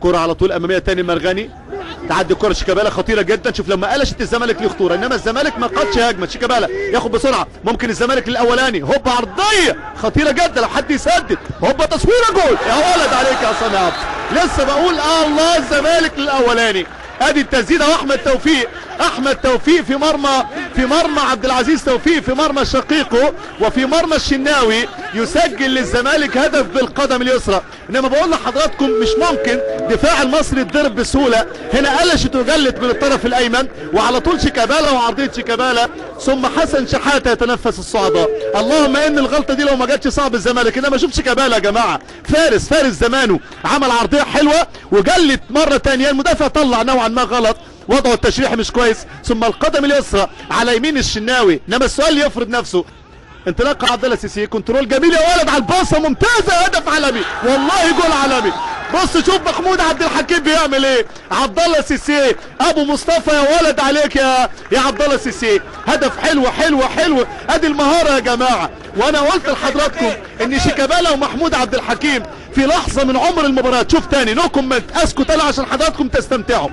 كرة على طول امامية تاني مرغني، تعدي كرة شيكابالا خطيرة جدا. شوف لما قلشت الزمالك ليه خطورة، انما الزمالك ما قادش هجمة. شيكابالا ياخد بسرعة، ممكن الزمالك للاولاني، هوبا عرضية خطيرة جدا لو حد يسدد، هوبا تصويره جول. يا ولد عليك يا سامي عبد، لسه بقول الله الزمالك للاولاني. ادي التسديده واحمد توفيق، احمد توفيق في مرمى، في مرمى عبد العزيز توفيق، في مرمى شقيقه وفي مرمى الشناوي، يسجل للزمالك هدف بالقدم اليسرى. انما بقول لحضراتكم مش ممكن دفاع المصري يتضرب بسهولة. هنا قلشت وجلت من الطرف الايمن، وعلى طول شيكابالا وعرضيه شيكابالا، ثم حسن شحاته يتنفس الصعداء. اللهم ان الغلطة دي لو ما جاتش صعب الزمالك. انما شوف شيكابالا يا جماعة، فارس فارس زمانه، عمل عرضية حلوة وجلت مرة ثانية، المدافع طلع نوعا ما غلط، وضعه التشريحي مش كويس، ثم القدم اليسرى على يمين الشناوي. انما السؤال يفرض نفسه، انطلاقة عبد الله سيسي، control جميل يا ولد على الباصه ممتازة، هدف عالمي والله، جول عالمي. بص شوف محمود عبد الحكيم بيعمل ايه. عبد الله سيسي ابو مصطفى، يا ولد عليك يا عبد الله سيسي، هدف حلو حلو حلو. ادي المهارة يا جماعة. وانا قلت لحضراتكم ان شيكابالا ومحمود عبد الحكيم في لحظة من عمر المباراة. شوف تاني no comment، اسكت انا عشان حضراتكم تستمتعوا.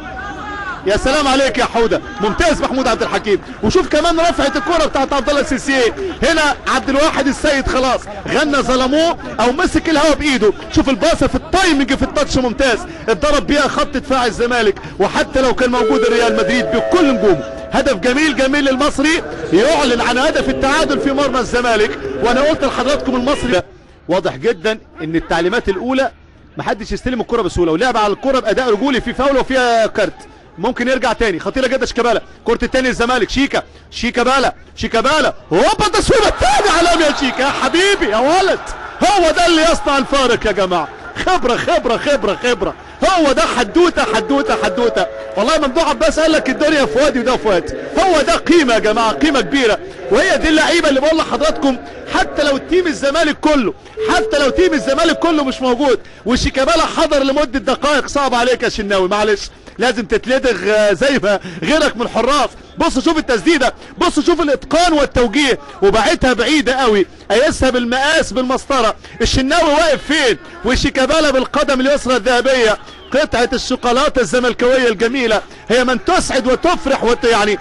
يا سلام عليك يا حوده، ممتاز محمود عبد الحكيم. وشوف كمان رفعه الكره بتاعت عبد الله السيسي. هنا عبد الواحد السيد خلاص غنى ظلموه او مسك الهوا بايده. شوف الباصه في ال timing في ال touch ممتاز، اتضرب بيها خط دفاع الزمالك، وحتى لو كان موجود الريال مدريد بكل نجومه. هدف جميل جميل للمصري، يعلن عن هدف التعادل في مرمى الزمالك. وانا قلت لحضراتكم المصري واضح جدا ان التعليمات الاولى محدش يستلم الكره بسهولة، ولعب على الكره باداء رجولي، في فاول وفيها كارت، ممكن يرجع تاني. خطيرة جدا شيكابالا، كره التاني للزمالك، شيكا شيكابالا شيكابالا، هوبا تصويبه التاني عالمي يا شيكا، يا حبيبي يا ولد. هو ده اللي يصنع الفارق يا جماعة، خبره خبره خبره خبره، هو ده حدوتة حدوتة حدوتة. والله ممدوح عباس قال لك الدنيا في وادي وده في وادي، هو ده قيمة يا جماعة، قيمة كبيرة. وهي دي اللعيبة اللي بقول لحضراتكم حتى لو team الزمالك كله، حتى لو team الزمالك كله مش موجود وشيكابالا حضر لمدة دقائق، صعب عليك يا شناوي، معلش لازم تتلدغ زي ما غيرك من الحراس. بص شوف التسديده، بص شوف الاتقان والتوجيه، وبعتها بعيدة قوي، قيسها بالمقاس بالمسطره. الشناوي واقف فين وشيكابالا بالقدم اليسرى الذهبية، قطعه الشوكولاتة الزملكاويه الجميلة، هي من تسعد وتفرح يعني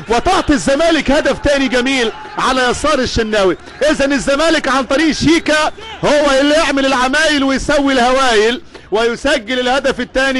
وتعطي الزمالك هدف تاني جميل على يسار الشناوي. اذا الزمالك عن طريق شيكا هو اللي يعمل العمايل ويسوي الهوايل ويسجل الهدف الثاني.